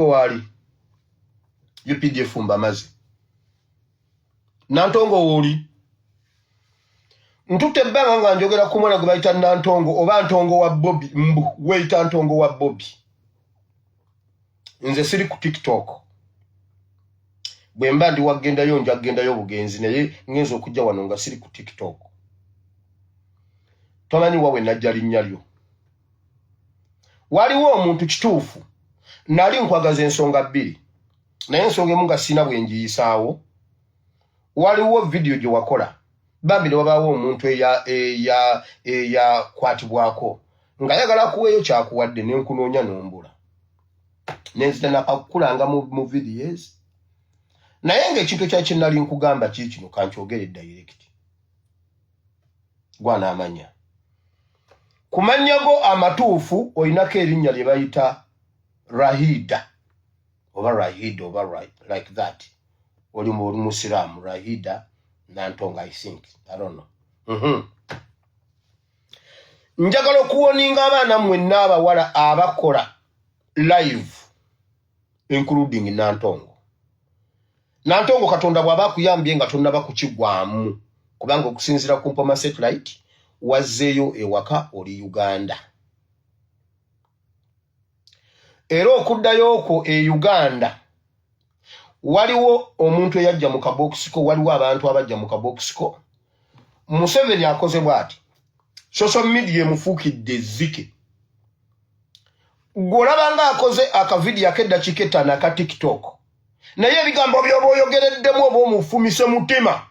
Waali UPDF mbamaze. Nantongo wooli, ntutte ebbanga nga njogera ku mwana gwe bayita Nantongo oba Ntongo wa Bobi, mbu weeyita Ntongo wa Bobi. Nze siri ku TikTok, bwe mba ndi wagendayo nja kugendayo obugenzi, naye ngenza okujja wano nga siri ku TikTok. Tomanyi wa we najja linnya lyo. Waliwo omuntu, kituufu nali nkwagaza ensonga bbiri, naye ensonga emu nga sirina bwe ngiyisaawo. Waliwo vidiyo gye wakola bambi, ne wabaawo omuntu eyakwatibwako ng'ayagala akuweeyo kyakuwadde, nenkunoonya nombula, nenzita nakakulanga mu videos. Naye ng'ekintu ekya kye nali nkugamba kiikino, kankyogere direct, gwanaamanya ku mannya go amatuufu olinako erinnya lye bayita Rahida oba Rahida oba like that. Oli musiraamu, Rahida Nantongo, I think, I don't know. Njagala okuwarninga abaana mwenna abawala abakola live, including Nantongo. Nantongo, Katonda bw'aba akuyambye nga tonnaba kukigwamu, kubanga okusinziira ku Mpoma Satellite wazzeeyo ewaka, oli Uganda, era okuddayo okwo e Uganda waliwo omuntu eyajja mu kabokisiko, waliwo abantu abajja mu kabokisiko. Museveni akoze bw'ati, social media emufuukidde ezzike. Gw'olaba nga akoze akavidiyo ak'eddakiika 5 aka TikTok, naye ebigambo by'oba oyogereddemu oba omufumise mutima,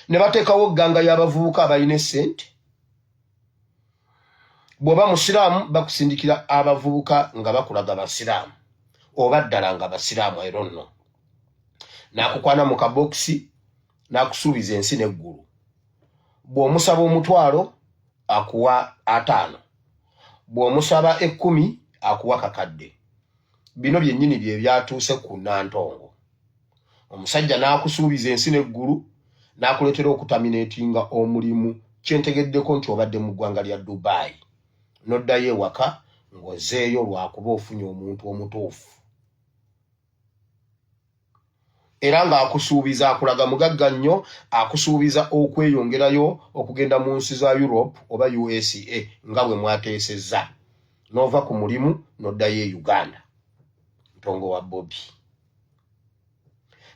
ne bateekawo gang y'abavubuka abalina essente. Bw'oba musiraamu, bakusindikira abavubuka nga bakulaga basiraamu oba ddala nga basiraamu ero nno, n'akukwana mu kabokisi n'akusuubiza ensi n'eggulu. Bw'omusaba 10,000 akuwa 50, bw'omusaba 10 akuwa 1,000. Bino byennyini bye byatuuse ku Nantongo. Omusajja n'akusuubiza ensi n'eggulu, n'akuleetera okuterminatinga omulimu. Kyentegeddeko nti obadde mu ggwanga lya Dubai, n'oddayo ewaka ng'ozeeyo lwakuba ofunye omuntu omutuufu, era ng'akusuubiza, akulaga mugagga nnyo, akusuubiza okweyongerayo okugenda mu nsi za Europe oba USA nga bwe mwateesezza, n'ova ku mulimu n'oddayo e Uganda. Ntongo wa Bobi,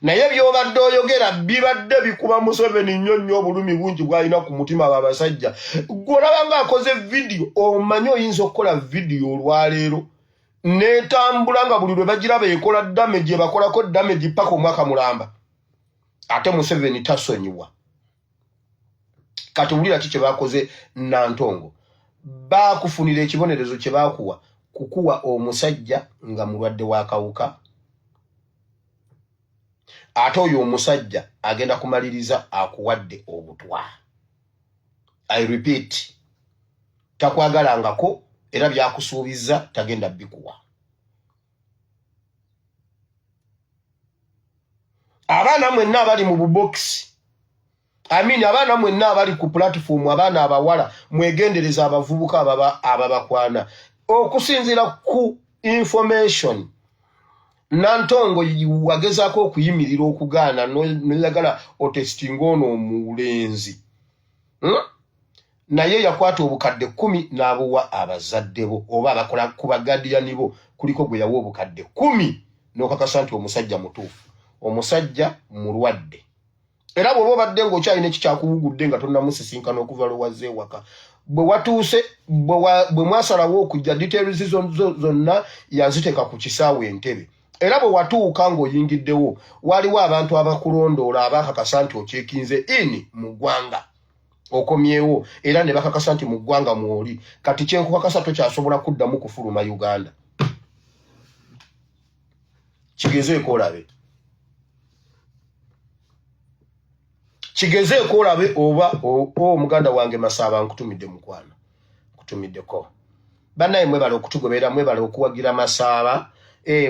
naye by'obadde oyogera bibadde bikuba Museveni nnyo nnyo, obulumi bungi bw'alina ku mutima. Abo abasajja gw'olaba ng'akoze vidiyo, omanyi oyinza okukola vidiyo olwaleero netambula nga buli lwe bagiraba ekola damage, ebakolako damage paka omwaka mulamba. Ate Museveni tasonyiwa. Kati wulira ki kye bakoze Nantongo. Baakufunira ekibonerezo kye baakuwa kukuwa omusajja nga mulwadde w'akawuka, ate oyo omusajja agenda kumaliriza akuwadde obutwa. I repeat, takwagalangako, era byakusuubiza tagenda bikuwa. Abaana mwenna abali mu bubokisi, I mean, abaana mwenna abali ku platform, abaana abawala, mwegendereza abavubuka ababakwana. Okusinziira ku information, Nantongo wagezaako okuyimirira okugaana, noyagala otestinga ono omulenzi, Naye yakwata 10,000 n'abuwa abazadde bo oba abakola ku baguardian bo, kuliko gwe yawa 10,000, n'okakasa nti omusajja mutuufu, omusajja mulwadde. Era bw'oba obadde ng'okyalina ekikyakuwugudde nga tonnamusisinkana okuva lwe ewaka, bwe watuuse, bwe mwasalawo okujja, details zonna yaziteeka ku kisaawe Entebe. Era bwe watuuka ng'oyingiddewo, waliwo abantu abakulondoola abakakasa nti ocheckinze in mu ggwanga, okomyewo, era ne bakakasa nti mu ggwanga mwoli. Kati kyenkukakasa, tokyasobola kuddamu kufuluma Uganda. Kigezeeko olabe, kigezeeko olabe oba omuganda wange Masaaba. Nkutumidde mukwano, nkutumiddeko. Bannaye, mwebale okutugoberera, mwebale okuwagira Masaaba.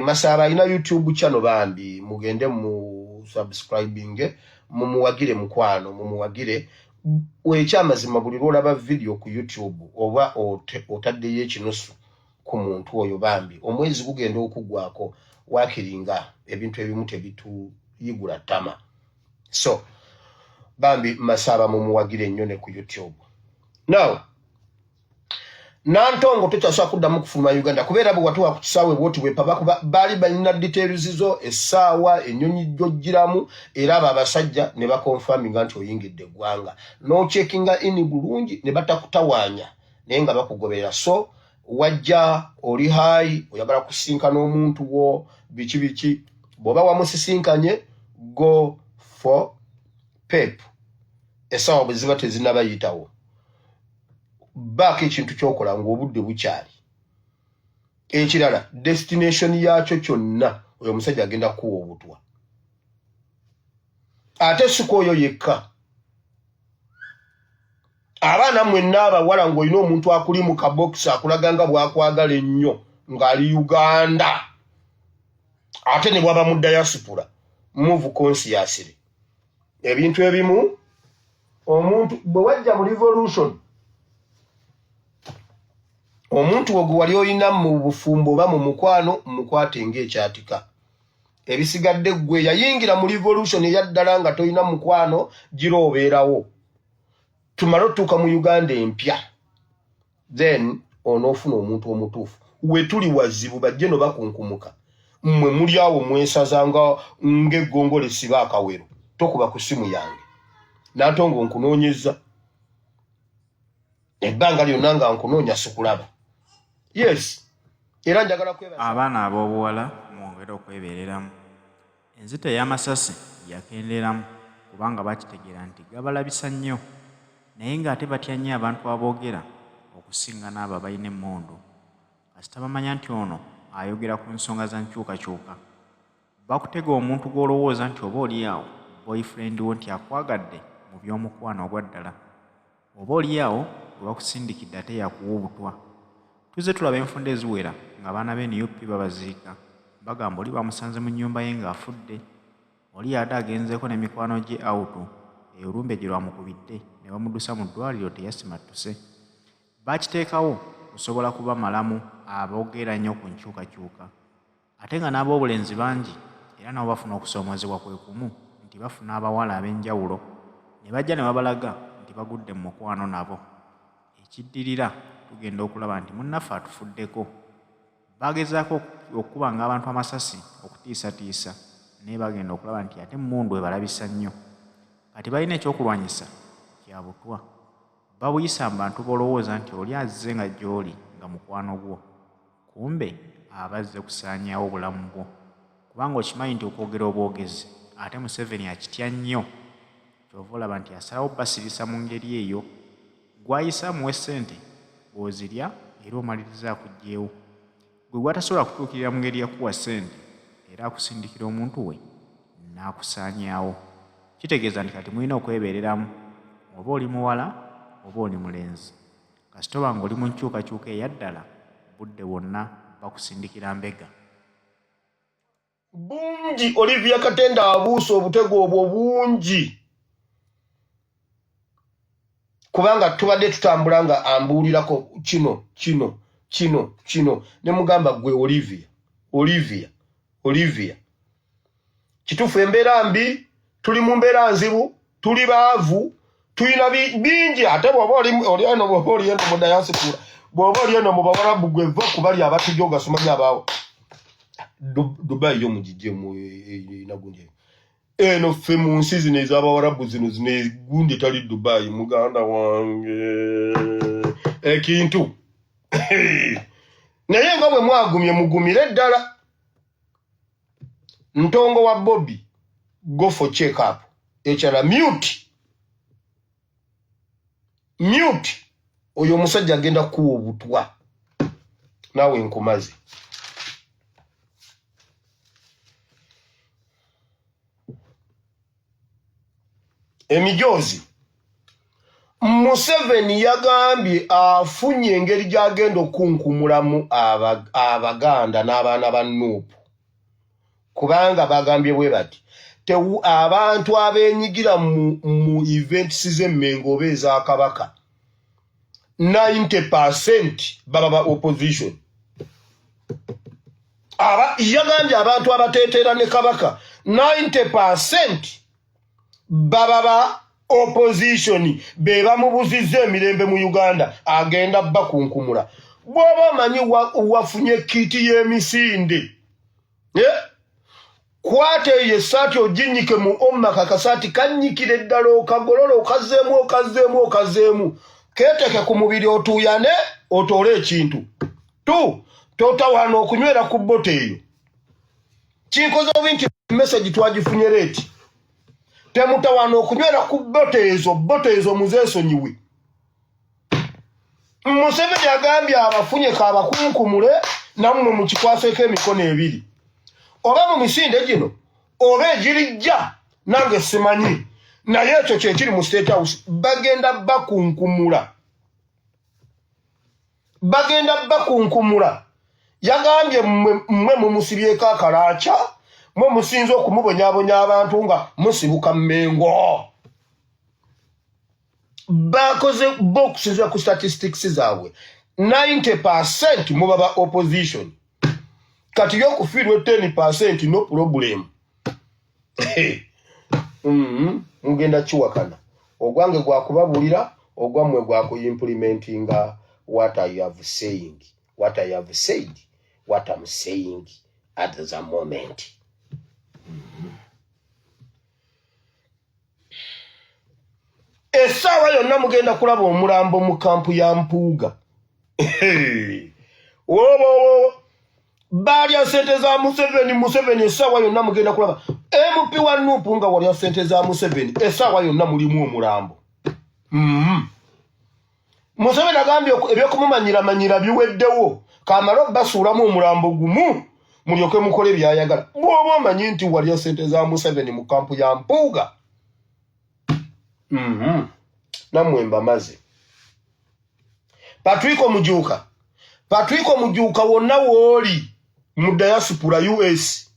Masaaba alina YouTube channel, bambi mugende mu subscribing, mumuwagire mukwano, mumuwagire. Ekyamazima, buli lwolaba video ku YouTube oba otaddeyo ekinusu. ku muntu oyo bambi. Omwezi gugenda okuggwako, waakiri nga ebintu ebimu tebituyigula ttama. So bambi Masaaba mumuwagire nnyo ne ku YouTube. Now Nantongo tokyasobola kuddamu kufuluma Uganda, kubeera bwe watuwa ku kisaawe bwoti bwepaba, kuba baali balina details zo, essaawa ennyonyi gy'ojjiramu, era abo abasajja ne bakonfaminga nti oyingidde eggwanga, n'ocheckinga in bulungi ne batakutawaanya, naye nga bakugoberera. So wajja oli high, oyagala kusinkana omuntu wo, biki biki, bw'oba wamusisinkanye, go for pep essaawa bwe ziba tezinabayitawo. Baako ekintu kyokola ng'obudde bukyali. Ekirala, destination yakyo kyonna, oyo omusajja agenda kukuwa obutwa. Ate siko oyo yekka, abaana mwenna abawala, ng'olina omuntu akuli mu kabokisi akulaga nga bw'akwagala ennyo ng'ali Uganda, ate ne bwaba mu diaspora, move consciously. Ebintu ebimu, omuntu bwe wajja mu revolution, omuntu wo gwe wali olina mu bufumbo oba mu mukwano, mukwate ng'ekyatika. Ebisigadde, ggwe yayingira mu revolution eyaddala nga tolina mukwano, gira obeerawo tumale otuuka mu Uganda empya, then onoofuna omuntu omutuufu. We tuli wazibu, bajje no bakunkumuka. Mmwe muli awo mwesaza nga ng'eggongolo esiba akawero. Tokuba ku ssimu yange, Nantongo, nkunoonyeza ebbanga lyonna nga nkunoonya sikulaba. Yes, era njagala kwebaza Abaana ab'obuwala, mwongere okwebeereramu. Enzita ey'amasasi yakendeeramu kubanga bakitegeera nti gabalabisa nnyo, naye ng'ate batya nnyo abantu aboogera okusinga n'abo abalina emmundu. Kasita bamanya nti ono ayogera ku nsonga za nkyukakyuka, bakutega omuntu gw'olowooza nti oba oli awo boyfriend wo, nti akwagadde mu by'omukwano ogwa ddala. Oba oli awo gwe bakusindikidde ate yakuwa obutwa. Tuzze tulaba enfunda eziwera ng'abaana ba NUP babaziika, bagamba oli bamusanze mu nnyumba ye ng'afudde, oli ate agenzeeko ne mikwano gye out, eyo olumbe gye lwamukubidde ne bamuddusa mu ddwaliro, teyasimattuse. Bakiteekawo kusobola kubamalamu aboogera nnyo ku nkyukakyuka. Ate nga n'ab'obulenzi bangi era nabo bafuna okusoomoozebwa kwe kumu, nti bafuna abawala ab'enjawulo ne bajja ne babalaga nti bagudde mu mukwano nabo. Ekiddirira, tugenda okulaba nti munnaffe atufuddeko. Bagezaako okukubanga abantu amasasi okutiisatiisa, naye bagenda okulaba nti ate emmundu ebalabisa nnyo. Kati balina ekyokulwanyisa kya butwa. Babuyisa mu bantu b'olowooza nti oli azze nga gy'oli nga mukwano gwo, kumbe aba azze kusaanyaawo bulamu bwo, kubanga okimanyi nti okwogera obwogezi ate Museveni akitya nnyo. Ky'ova olaba nti asalawo obbasirisa mu ngeri eyo. Gw'ayise amuwe ssente, bw'ozirya era omaliriza akuggyeewo. Ggwe gw'atasobola kutuukirira mu ngeri ya kukuwa ssente, era akusindikira omuntu we n'akusaanyaawo. Kitegeeza nti kati mulina okwebeereramu, oba oli muwala oba oli mulenzi. Kasita oba ng'oli mu nkyukakyuka eyaddala, budde bwonna bakusindikira mbega. Bungi Olivia Katenda abuusa obutego obwo bungi, kubanga tubadde tutambula nga ambuulirako kino kino kino kino, ne mugamba, "Gwe Olivia, Olivia, Olivia, kituufu embeera mbi, tuli mu mbeera nzibu, tuli baavu, tulina bingi. Ate bw'oba oli eno, bw'oba oli eno mu diaspora, bw'oba oli eno mu Bawarabu, gwe va kubali abatujja ogasomanya abaawo Dubai yo mugijje mu nagundi eno. Ffe mu nsi zino ez'Abawarabu, zino zino egundi etali Dubai, muganda wange, ekintu naye nga bwe mwagumye, mugumire ddala. Ntongo wa Bobi, go for check up. Ekyala mute, mute. Oyo omusajja agenda kukuwa obutwa, naawe nkumaze. Emijoozi, Museveni yagambye afunye engeri gy'agenda okunkumulamu Abaganda n'abaana ba NUP, kubanga bagambye bwe bati, abantu abeenyigira mu events z'Emmengo oba ezakabaka, 90% baba ba opposition. Aba yagambye abantu abateeteera ne Kabaka 90% baba ba opposition, be bamubuzizza emirembe mu Uganda. Agenda bakunkumula. Bw'oba omanyi wafunye kit y'emisinde, eh? Kwata eyo essaati oginnyike mu omma, kakasaati kannyikire ddala, okagolola, okazzeemu, okazzeemu, okazzeemu, keeteke ku mubiri, otuuyane, otoole ekintu tu totawaana okunywera ku bottle eyo. Kinkoze obi nti message twagifunye late. Temutawaana okunywera ku bottle ezo, bottle ezo muzeesonyiwe. Museveni agambye abafunye kabakunkumule, nammwe mukikwaseeko emikono ebiri, oba mu misinde gino oba egirijja, nange simanyi, naye ekyo kyekiri mu State House. Bagenda bakunkumula, bagenda bakunkumula. Yagambye mmwe mumusibyeko akalaaca, mwe musinze okumubonyabonya abantu nga musibuka Mmengo. Bakoze bo okusinzira ku statistics zaabwe, 90% muba ba opposition. Kati yokufiirwa 10%, no problem. Mugenda kiwakana. Ogwange gwakubabulira, ogwammwe gwakuimplementinga what I have saying, what I have said, what I'm saying at the moment. Essaawa yonna mugenda kulaba omulambo mu camp ya Mpuuga. Wowowo, baalya sente za Museveni. Museveni, essaawa yonna mugenda kulaba MP wa NUP nga walya sente za Museveni, essaawa yonna mulimu omulambo. Museveni agambye ebyokumumanyira biweddewo, kamale obbasuulamu omulambo gumu mulyoke mukole byayagala. Bw'oba omanyi nti walya sente za Museveni mu camp ya Mpuuga, Nammwe mbamaze. Patriko Mujuuka, Patriko Mujuuka, wonna wooli mu diaspora US,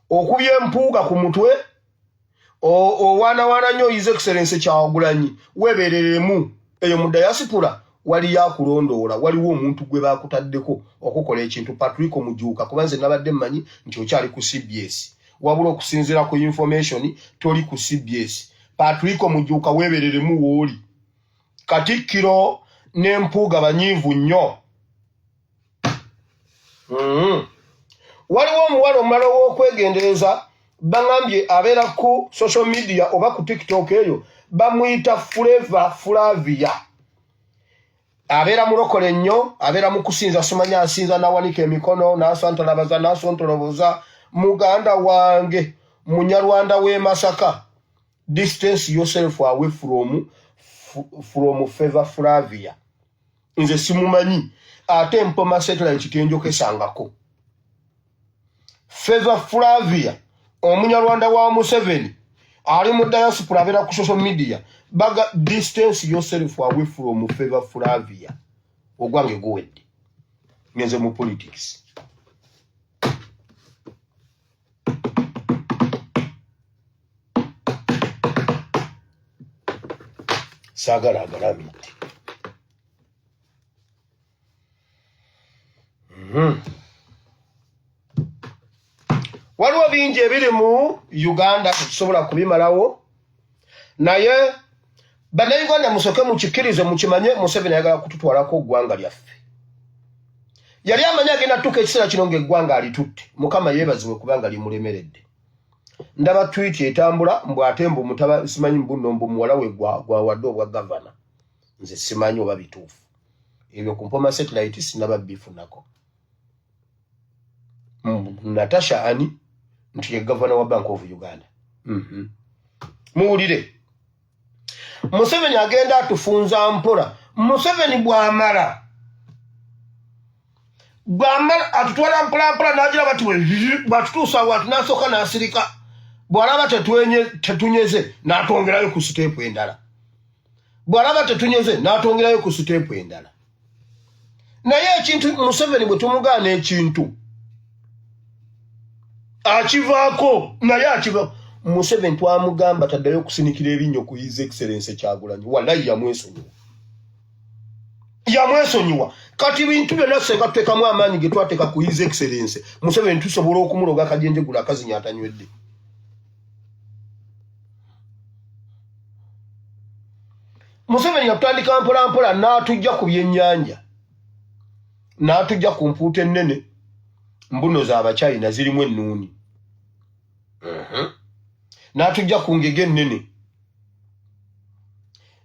okubya empuuga ku mutwe, owaanawaana nnyo His Excellence Kyagulanyi, weebereremu eyo mu diaspora. Waliyo akulondoola, waliwo omuntu gwe bakutaddeko okukola ekintu. Patriko Mujuuka, kuba nze nabadde mmanyi nti okyali ku CBS, wabula okusinziira ku information toli ku CBS. Patriko Mujuuka, weebereremu wooli. Katikkiro n'Empuuga banyiivu nnyo. Waliwo omuwala omulala ow'okwegendereza, baŋambye abeera ku social media oba ku TikTok eyo, bamuyita Fleva Flavia. Abeera mulokole nnyo, abeera mu kusinza, simanyi asinza nawanika emikono nasantalabaza nasontoloboza. Muganda wange Munyarwanda w'e Masaka, distance yourself away from Favor Flavia. Nze simumanyi, ate Mpoma Satellite tenjokesangako. Favor Flavia, Omunyarwanda wa Museveni ali mu diaspora, abeera ku social media, baga distance yourself away from Favor Flavia. Ogwange guwedde, ngenze mu politics. Saagala agalamidde. Waliwo bingi ebiri mu Uganda tetusobola kubimalawo, naye Bannayuganda musooke mukikkirize, mukimanye, Museveni ayagala kututwalako ggwanga lyaffe. Yali amanyi agenda tutuuka ekiseera kino ng'eggwanga alitutte. Mukama yeebazibwe kubanga limulemeredde. Ndaba tweet etambula mbu ate mbu mutaba simanyi mbu nno mbu muwala we gwawadde obwa gavana. Nze simanyi oba bituufu ebyo, ku Mpoma Satellite sinaba bifunako. Natasha ani nti ye gavana wa Bank of Uganda. Muwulire, Museveni agenda atufunza mpola. Museveni bw'amala atutwala mpolampola, n'agira bati bw'atutuusa watu n'asooka n'asirika, bw'alaba tetunyeze n'atwongerayo ku step endala, bw'alaba tetunyeze n'atwongerayo ku step endala. Naye ekintu Museveni bwe tumugaana ekintu akivaako, naye akiva. Museveni twamugamba taddayo okusinikira ebinnyo ku His Excellence Kyagulanyi, wallayi yamwesonyiwa, yamwesonyiwa. Kati bintu byonna senga tuteekamu amaanyi ge twateeka ku His Excellence Museveni, tusobola okumuloga akajenjegula akazinya atanywedde. Museveni yatutandika mpola mpola n'atujja ku byennyanja, n'atujja ku mpuuta ennene mbuno z'Abachina zirimu ennuuni, N'atujja ku ngege ennene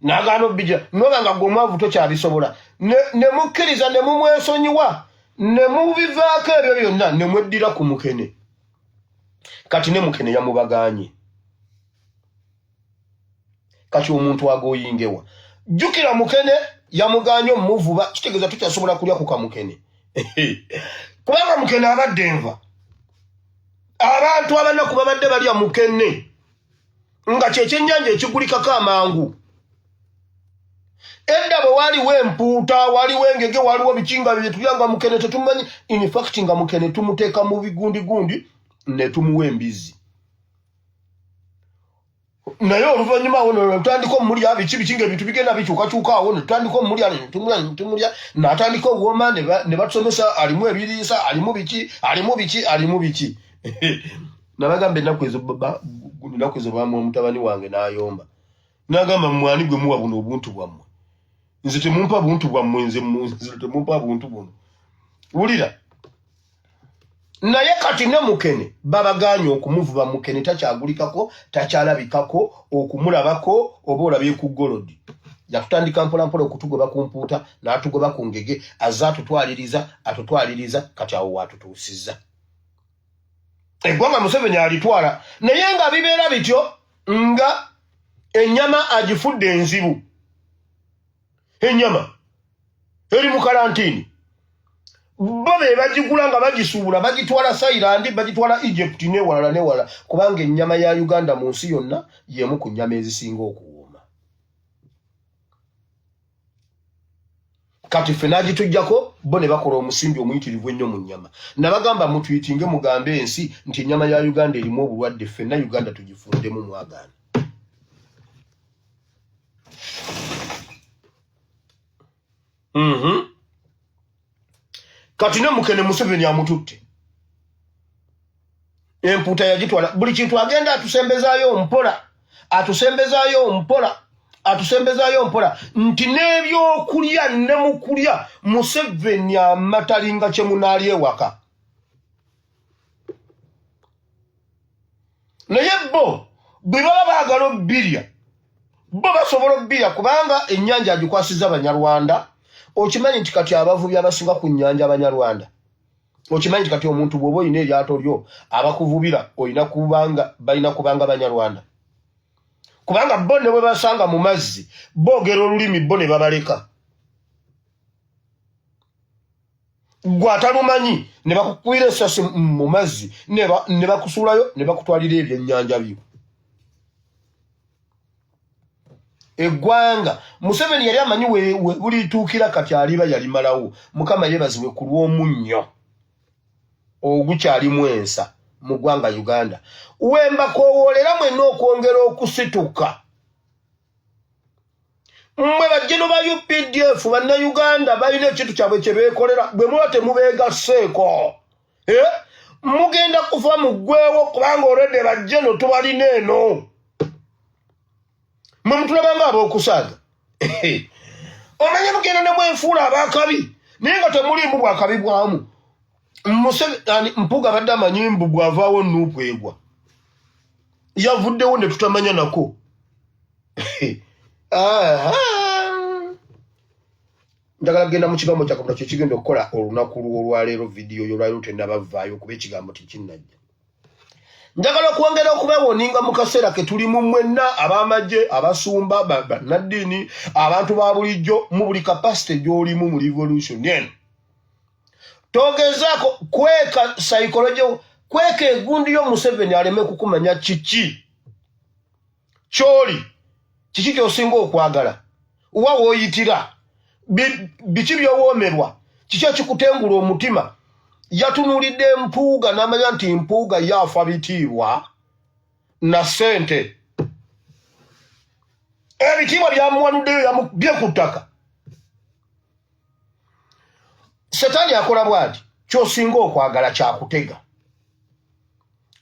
n'agaana obijja noba nga gwe omwavu tokyabisobola, ne mukkiriza ne mumwesonyiwa ne mubivaako ebyo byonna ne mweddira ku mukene. Kati ne mukene yamubagaanye. Kati omuntu agoyingewa? Jjukira mukene yamuganye omuvuba, kitegeeza tukyasobola kulya ku kamukene, kubanga mukene abadde enva. Abantu abanaku babadde balya mukene nga kyekyennyanja ekigulikako amangu. Edda bwe waliwo empuuta, waliwo engege, waliwo biki nga byetulya, nga mukene tetumanyi. In fact nga mukene tumuteeka mu bigundigundi ne tumuwa embizzi, naye oluvannyuma awo netutandika omulya biki biki, nga ebintu bigenda bikyukakyuka. Awo netutandika omulya, netumulya, netumulya, natandika owooma, ne batusomesa alimu ebiriisa, alimu biki, alimu biki, alimu biki. Nabagamba ennaku ezo, ennaku ezo bamuwa mutabani wange n'ayomba n'agamba, "Mwani gwe muwa buno obuntu bwammwe? Nze temumpa buntu bwammwe, nze temumpa buntu buno." Wulira, naye kati ne mukene babaganye okumuvuba. Mukene takyagulikako, takyalabikako, okumulabako oba olabye ku golodi. Yatutandika mpolampola okutugoba ku mpuuta, n'atugoba ku ngege, azze atutwaliriza, atutwaliriza, kati awo waatutuusizza. Eggwanga Museveni alitwala, naye nga bibeera bityo nga ennyama agifudde enzibu. Ennyama eri mu kalantiini, bo be bagigula nga bagisuubula, bagitwala Thailand, bagitwala Egypt newalala newalala, kubanga ennyama ya Uganda mu nsi yonna y'emu ku nnyama ezisinga okuwooma. Kati ffe n'agitujjako, bo ne bakola omusimbi omuyitirivu ennyo mu nnyama. Nabagamba, mutwitinge mugambe ensi nti ennyama ya Uganda erimu obulwadde, ffenna Uganda tugifundemu. Mwagaana. Kati ne mukene Museveni amututte, empuuta yagitwala, buli kintu agenda atusembezaayo mpola, atusembezaayo mpola, atusembezaayo mpola, nti n'ebyokulya ne mukulya Museveni amatalinga kye munaali ewaka. Naye bo bwe baba baagala obbirya, bo basobola obbirya, kubanga ennyanja agikwasiza Banyarwanda. Okimanyi nti kati abavubi abasinga ku nnyanja Abanyarwanda? Okimanyi nti kati omuntu bw'oba olina eryato lyo, abakuvubira olina kubanga balina kubanga Banyarwanda, kubanga bo ne bwe basanga mu mazzi boogera olulimi, bo ne babaleka, gwe atalumanyi ne bakukubira esasi mu mazzi ne bakusuulayo ne bakutwalira ebyennyanja byo. Eggwanga Museveni yali amanyi we bulituukira, kati aliba yalimalawo. Mukama yeebazibwe ku lw'omunnyo ogukyalimu ensa mu ggwanga Uganda. Wembakowoolera mwenna okwongera okusituka, mmwe bajjeno ba UPDF. Bannayuganda balina ekintu kyabwe kye beekolera. Bwe muba temubeegasseeko, eh? Mugenda kufa muggwewo, kubanga olwedde bajjeno tubalina eno. Mwe mutulabanga ab'okusaaga, omanye mugenda ne mwefuula abakabi, naye nga temuliimu bwakabi bwamu. Mpuga abadde amanyi mbu bw'avaawo NUP egwa, yavuddewo ne tutamanya nako. Njagala kugenda mu kigambo kya Katonda kyekigenda okukola olunaku lw'olwaleero. Vidiyo y'olwaleero tennabavaayo kuba ekigambo tekinnajja. Njagala okwongera okubawoninga mu kaseera ke tulimu, mwenna ab'amagye, abasumba, bannaddiini, abantu ba bulijjo, mu buli capacity gy'olimu mu revolution eno, togezaako kweka psychology, kweka egundi yo Museveni aleme kukumanya kiki kyoli, kiki kyosinga okwagala, wa wooyitira, biki byowoomerwa, kiki ekikutengula omutima. Yatunuulidde Mpuuga n'amanya nti Mpuuga yaafa bitiibwa na ssente. Ebitiibwa byamuwanuddeyo, yamubye ku ttaka. Setaani akola bw'ati, ky'osinga okwagala kyakutega.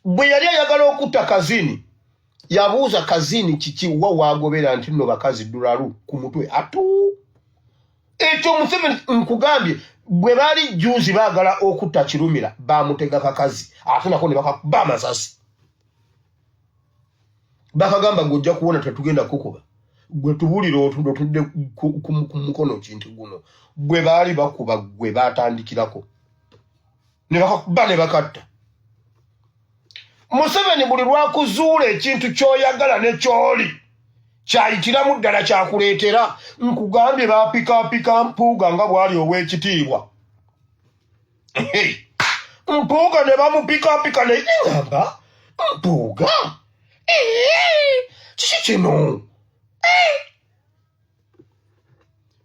Bwe yali ayagala okutta Kazini, yabuuza Kazini kiki wa waagobera nti nno bakazi ddulalu ku mutwe atu. Ekyo Museveni nkugambye, bwe baali jjuuzi baagala okutta Kirumira, baamutega kakazi ate nako ne bakakuba amasasi. Bakagamba gwe ojja kuwona, tetugenda kukuba gwe, tubulire otundo tudde ku mukono kinti guno. Bwe baali bakuba gwe baatandikirako ne bakakuba ne bakatta. Museveni buli lwakuzuula ekintu ky'oyagala ne ky'oli kyayitiramu ddala kyakuleetera. Nkugambye bapikaapika Mpuuga nga bw'ali ow'ekitiibwa. Mpuuga ne bamupikaapika ne ngamba Mpuuga kiki kino?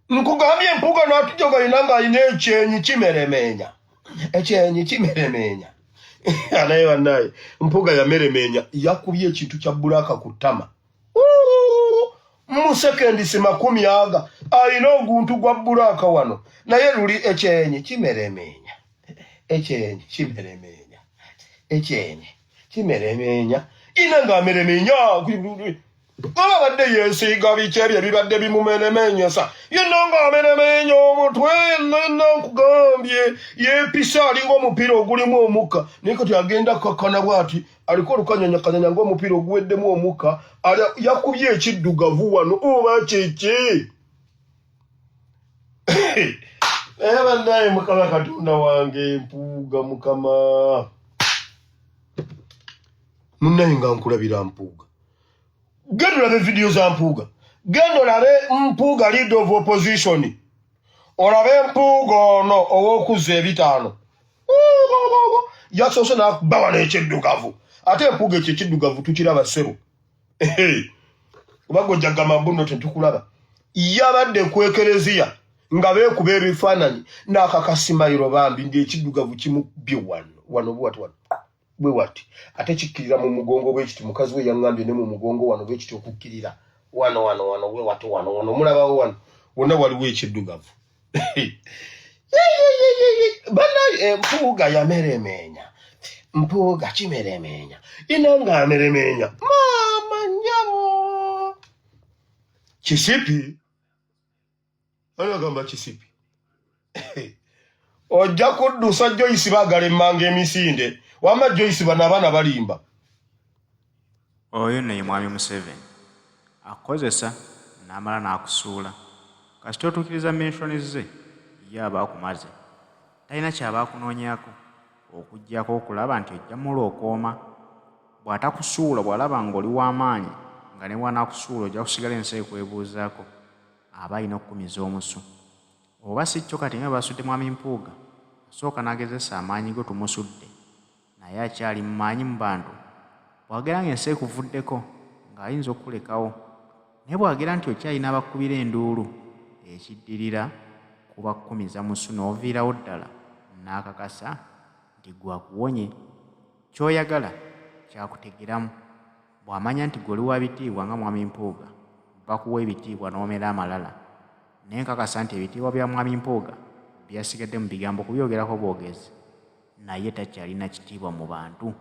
Nkugambye Mpuuga n'atujoga yina ng'alina ekyenyi kimeremeenya, ekyenyi kimeremeenya. Naye bannaye Mpuuga yameremeenya, yakubye ekintu kya bbulaaka ku ttama mu sekendisi 20 aga alina oguntu gwa bbulaaka wano, naye luli ekyenyi kimeremeenya, ekyenyi kimeremeenya, ekyenyi kimeremeenya, ina ng'ameremeenya. Abadde yeesiiga biki ebyo ebibadde bimumeremenyesa yenna ng'ameremeenya omutwe yenna? Nkugambye yeepisa alinga omupiira ogulimu omukka, naye kati agenda kakkana bw'ati aliko olukanyanyakanyanya ng'omupiira oguweddemu omukka. Yakubye ekiddugavu wano oba kiki? Naye bannaye, Mukama Katonda wange, Mpuuga, Mukama munnaye, nga nkulabira Mpuuga. Genda olabe vidiyo za Mpuuga, genda olabe Mpuuga leader of opposition, olabe Mpuuga ono ow'okuzza ebitaano yasoose n'akuba wano ekyeddugavu. Ate Mpuuga ekyo ekiddugavu tukiraba ssebo, oba gojja gamba mbuno tetukulaba. Yabadde ku ekereziya nga beekuba ebifaananyi n'akakasimayiro bambi ng'ekiddugavu kimukubye wano wano bwati wano bwe wati, ate kikkirira mu mugongo bwe kiti. Mukazi we yaŋŋambye ne mu mugongo wano bwe kiti, okukkirira wano wano wano bwe wati wano wano, omulabawo wano wonna waliwo ekiddugavu. Banaye Mpuuga yameremeenya, Mpuuga kimeremeenya ina nga ameremeenya maama nyabo kisipi. Anagamba kisipi ojja kuddusa Joyce baagala emmanga emisinde. Wamma Joyce, bano abaana balimba. Oyo nno ye Mwami Museveni. Akukozesa n'amala n'akusuula. Kasita otuukiriza mission ze, ye aba akumaze. Talina ky'aba akunoonyaako okuggyako okulaba nti ojja mulookooma. Bw'atakusuula, bw'alaba ng'oli wa maanyi nga ne bw'anaakusuula ojja kusigala ensi ekwebuuzaako, aba alina okukumiza omusu. Oba si kyo kati nga bwe basudde Mwami Mpuuga, asooka n'agezesa amaanyi go tumusudde naye akyali mu maanyi mu bantu. Bw'agera ng'ensi ekuvuddeko ng'ayinza okukulekawo, naye bw'agera nti okyalina abakukubira enduulu, ekiddirira kuba kukumiza musu n'oviirawo ddala n'akakasa nti ggwe akuwonye. Ky'oyagala ky'akutegeramu. Bw'amanya nti ggwe oli wa bitiibwa nga Mwami Mpuuga, bakuwa ebitiibwa n'omera amalala. Naye nkakasa nti ebitiibwa bya Mwami Mpuuga byasigadde mu bigambo kubyogerako bwogezi, naye takyalina kitiibwa mu bantu.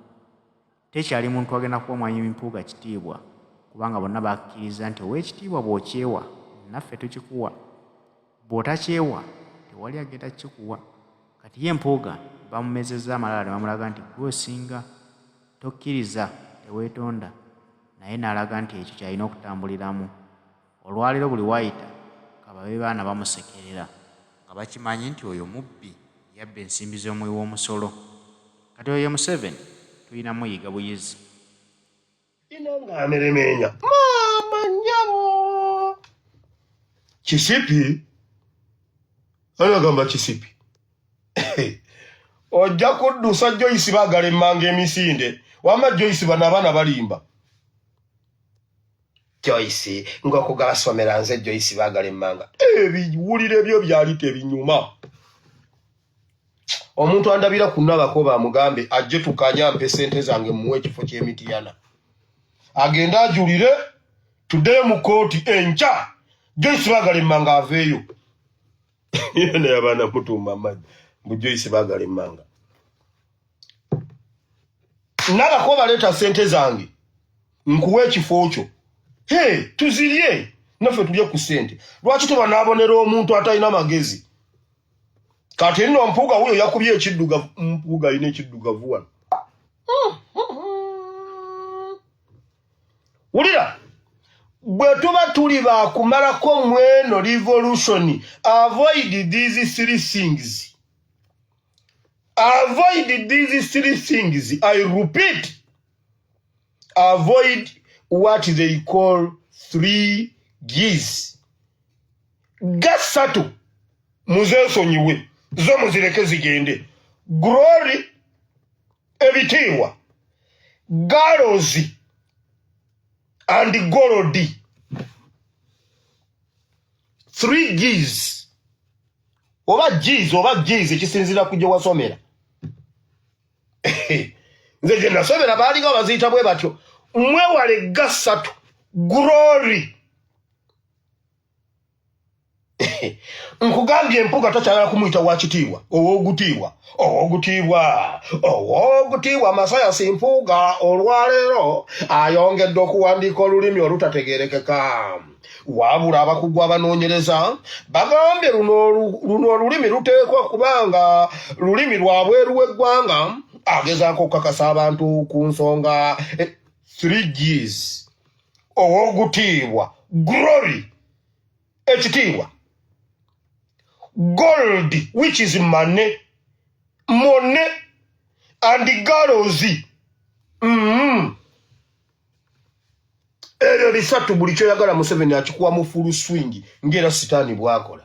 Tekyali muntu agenda kuwa Mwami Mpuuga kitiibwa kubanga bonna bakkiriza nti ow'ekitiibwa bw'okyewa naffe tukikuwa, bw'otakyewa tewali agenda kukikuwa. Kati ye Mpuuga bamumezezza amalala ne bamulaga nti ggwe osinga, tokkiriza, teweetonda, naye n'alaga nti ekyo ky'alina okutambuliramu. Olwaleero buli w'ayita ka babe baana bamusekerera nga bakimanyi nti oyo mubbi yabba ensimbi z'omuwi w'omusolo. Kati oyo ye Museveni tulina muyiga buyizi. Ina nga ameremeenya maama nyabo kisipi. Anagamba kisipi ojja kuddusa Joyce baagala emmanga emisinde. Wamma Joyce, bano abaana balimba. Joyce ng'okugabasomera nze Joyce baagala emmanga ebiwulire byo byali tebinyuma. Omuntu andabira ku nabako bamugambe ajje tukanye ampe sente zange muwe ekifo ky'emitiyana agende ajulire tuddeyo mu kooti enkya. Joyce baagala emmanga aveeyo. Naye abaana mutuuma amannyo mbu Joyce baagala emmanga. Nabako baleeta sente zange nkuwa ekifo kyo, he tuzirye naffe tulye ku sente. Lwaki tebanaabonera omuntu atalina magezi? Kati nno Mpuuga wuyo yakubye ekiddugavu. Mpuuga alina ekiddugavu wano. Wulira, bwe tuba tuli bakumalako mweno revolution, avoid these three things, avoid these three things. I repeat, avoid what they call three Gs. Gasatu muzeesonyiwe, zo muzireke zigende: glory, ebitiibwa, girls and gold. Three Gs oba Gs oba Gs, ekisinziira ku gye wasomera. Nze gye nasomera baalinga baziyita bwe batyo. Mwewale gasatu: glory. Nkugambye, Empuga takyagala kumuyita wakitiibwa, ow'ogutiibwa, ow'ogutiibwa, ow'ogutiibwa. Masayasi Mpuuga olwaleero ayongedde okuwandiika olulimi olutategerekeka, wabula abakugu abanoonyereza bagambye luno olulimi luteekwa kubanga lulimi lwa bweru w'eggwanga. Agezaako okukakasa abantu ku nsonga 3 Gs: ow'ogutiibwa, glory, ekitiibwa, gold, which is money, money, and girls. Ebyo bisatu, buli kyoyagala Museveni akikuwa mu full swing, ngaera Sitaani bwakola.